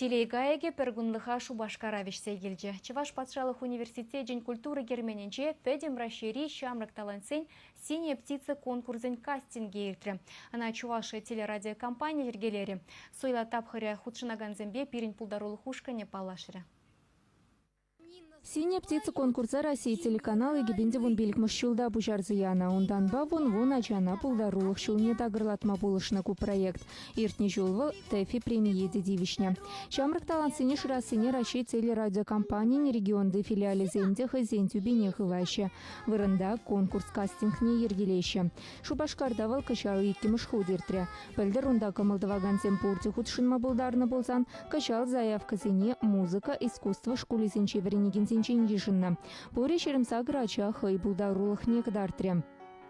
Телей кайӑкӗ пӗр кунлӑха Шупашкара вӗҫсе килчӗ. Чӑваш патшалӑх университечӗн культура керменӗнче Пӗтӗм Раҫҫейри ҫамрӑк талантсен «Синяя птица» конкурсӗн кастингӗ иртрӗ. Ӑна Чувашия телерадиокомпани йӗркелерӗ. Суйлав тапхӑрӗ хутшӑнакансемпе пирӗн пултарулӑх ушкӑнӗ паллашрӗ. «Синяя птица» конкурса Россия телеканал 2015 ҫулта пуҫарса янӑ. Унтанпа вун-вун ачана пултарулӑх ҫулне такӑрлатма пулӑшнӑ ку проект. Иртнӗ ҫул вӑл ТЭФИ премие те тивӗҫнӗ. Ҫамрӑк талантсене шырассине Раҫҫей телерадиокомпанин регионти филиалӗсем те хӑйсен тӳпине хываҫҫӗ. Вырӑнта конкурс кастингне йӗркелеҫҫӗ. Шупашкарта вӑл кӑҫал иккӗмӗш хут иртрӗ. Пӗлтӗр унта кӑмӑл тӑвакансем пурте хутшӑнма пултарнӑ пулсан, кӑҫал заявкӑсене музыка, искусство шкулӗсенче вӗренекенсенчен йышӑннӑ. Пурӗ 28 ача хӑй пултарулӑхне кӑтартрӗ.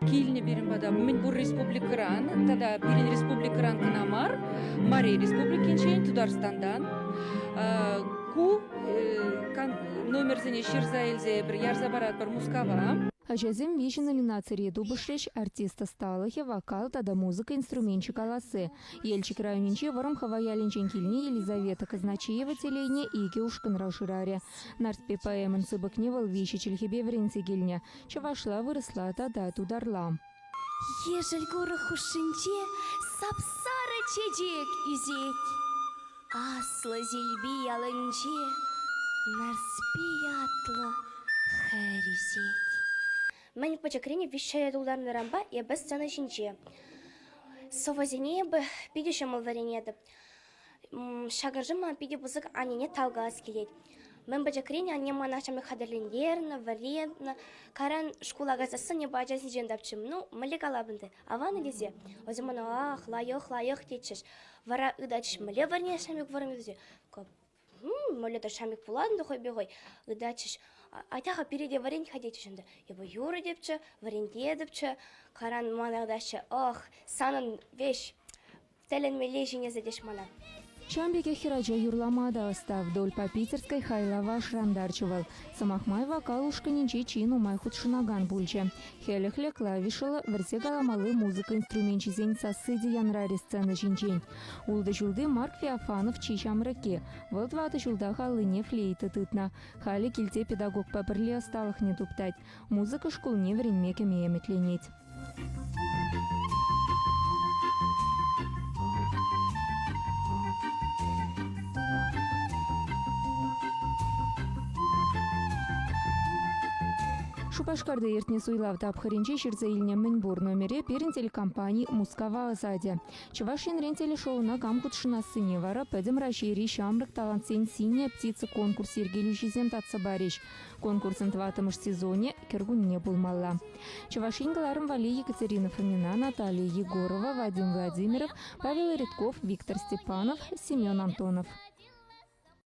Килнӗ пирӗн пата мӗнпур республикӑран тата пирӗн республикӑран кӑна мар, Мари Республикинчен, Тутарстантан. Ку номерсене ҫырса илсе эпир ярса паратпӑр Мускава. Ачасем виҫӗ номинацире тупӑшрӗҫ: артист ӑсталӑхӗ, вокал тата музыка инструменчӗ каласси. Елчӗк районӗнчи Вӑрӑмхӑва ялӗнчен килнӗ Елизавета Казначеева телейне икӗ ушкӑнра шырарӗ. Нарспи поэмӑн сыпӑкне вӑл виҫӗ чӗлхепе вӗренсе килнӗ: чӑвашла, вырӑсла тата тутарла. Ешӗл курӑк хушшинче сап-сарӑ чечек ӳсет. Аслӑ Силпи ялӗнче Нарспи ятлӑ хӗр ӳсет. Мӗн пӗчӗкрен виҫҫӗре тултарнӑранпа эпӗ сцена ҫинче. Сӑвӑсене эпӗ питӗ ҫӑмӑл вӗренетӗп. Ҫакӑншӑн ман питӗ пысӑк аннене тав калас килет. Мӗн пӗчӗкрен анне мана ҫамрӑк хатӗрлентернӗ, вӗрентнӗ. Кайран шкула кайсассӑн эпӗ ачасенчен тапчӑм. Ну, мӗнле калап ӗнтӗ, аван тесе. Вӗсем мана ах, лайӑх, лайӑх тетчӗҫ. Вара ыйтатчӗҫ, мӗнле вӗренес ҫамрӑк вӑрӑм тесе. Мӗнле те ҫамрӑк пулатӑн та хӑйпе хӑй. Ыйтатчӗҫ, атя-ха пире те вӗрент-ха тетчӗҫ ӗнтӗ. Эпӗ юрӑ тепчӗ, вӗрентетӗпчӗ. Кайран мана ыйтаҫҫӗ, ох, санӑн веҫ тӗлӗнмелле ҫинесе теҫ мана. Ҫавӑн пекех хӗрача юрлама та ӑста. Вдоль по Питерской хайлава шӑрантарчӗ вӑл. Сӑмах май, вокал ушкӑнӗнче чи нумай хутшӑнакан пулчӗ. Хӗлӗхлӗ, клавишӑллӑ, вӗрсе каламалли музыка инструменчӗсен сасси те янрарӗ сцена ҫинчен. Ултӑ ҫулти Марк Феофанов чи ҫамрӑкки. Вӑл тӑватӑ ҫултах аллине флейта тытнӑ. Халӗ килте педагогпа пӗрле ӑсталӑхне туптать. Музыка шкулне вӗренме кӗме ӗмӗтленет. Шупашкарта иртнӗ суйлав тапхӑрӗнче ҫырса илнӗ мӗнпур номере пирӗн телекомпани Мускава ӑсатӗ. Чӑваш Енрен телешоуна кам хутшӑнассине вара Пӗтӗм Раҫҫейри ҫамрӑк талантсен «Синяя птица» конкурс йӗркелӳҫисем татса парӗҫ. Конкурсӑн тӑваттӑмӗш сезонӗ кӗркунне пулмалла. Чӑваш Ен кӑларӑм валли Екатерина Фомина, Наталья Егорова, Вадим Владимиров, Павел Редков, Виктор Степанов, Семен Антонов.